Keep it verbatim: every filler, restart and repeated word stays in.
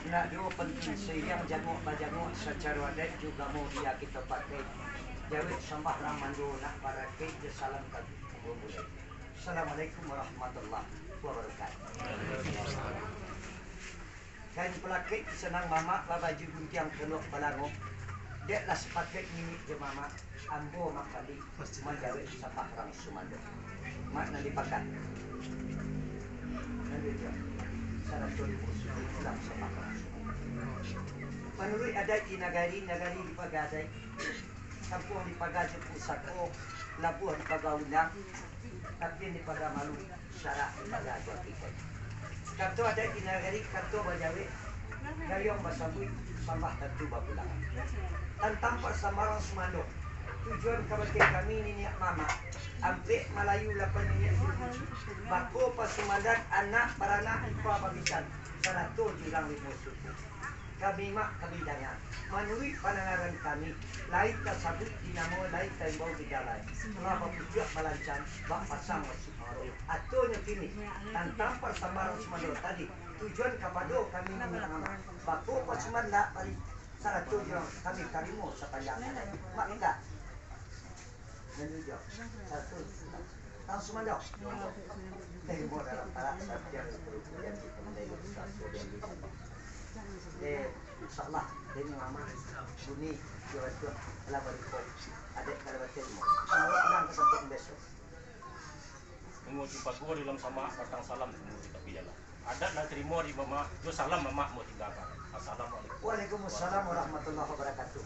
Nak duo penting siriang jangok bajangok sacaro adaik jo agamo biya kito pakai. Jawek sambah nan mando nak barakaik jo salam ka guru mulai. Assalamualaikum warahmatullahi wabarakatuh. Kain palakik sanang mamak babaju guntiang kaluak balango. Dek lah sapakaik niniak jo mamak, ambo Mak Pandi manjawek sambah rang sumando. Mak nan dipakan. Nan diujuang. Sarato dimusuh pulang sambah rang sumando. Manuruik adaik di nagari, nagari dipaga adaik. Kampuang dipaga jo pusako, labuah dipaga undang, tapian dipaga malu, sarak dipaga jo hakikat. Kato adaik di nagari, kato bajawek, gayuang basambuik, sambah tantu bapulang. Tantang pasambahan sumando, tujuan kabake kami niniak mamak, ampek Malayu lapan niniak suku, bako pasumandan anak baranak ipa babisan, sarato jo urang limo suku. Kami mak kami danga, manuruik pandangaran kami, lai tasabuik di namo, lai taimbau di jalai. Lah bapucuak balancang, bak pasang masuk maro. Atonyo kini, tantang pasambahan sumando tadi, tujuan kapado kami niniak mamak. Bako pasumandan bari sarato jo kami tarimo sapanjang adaik. Mak mintak. Nan diujuang. Satu. Tang sumando. Teh mo dalam parak, sapiang. Eh, insyaallah, demi mamak, buni, jo ratuah, lah bariko. Adaik kalau batin mo. Kalau pulang ka tampek besok. Minggu timpago di dalam samak, batang salam di minggu tapi jalan. Adaik lah tarimo di mamak, jo salam mamak mo tinggakan. Assalamualaikum. Waalaikumsalam warahmatullahi wabarakatuh.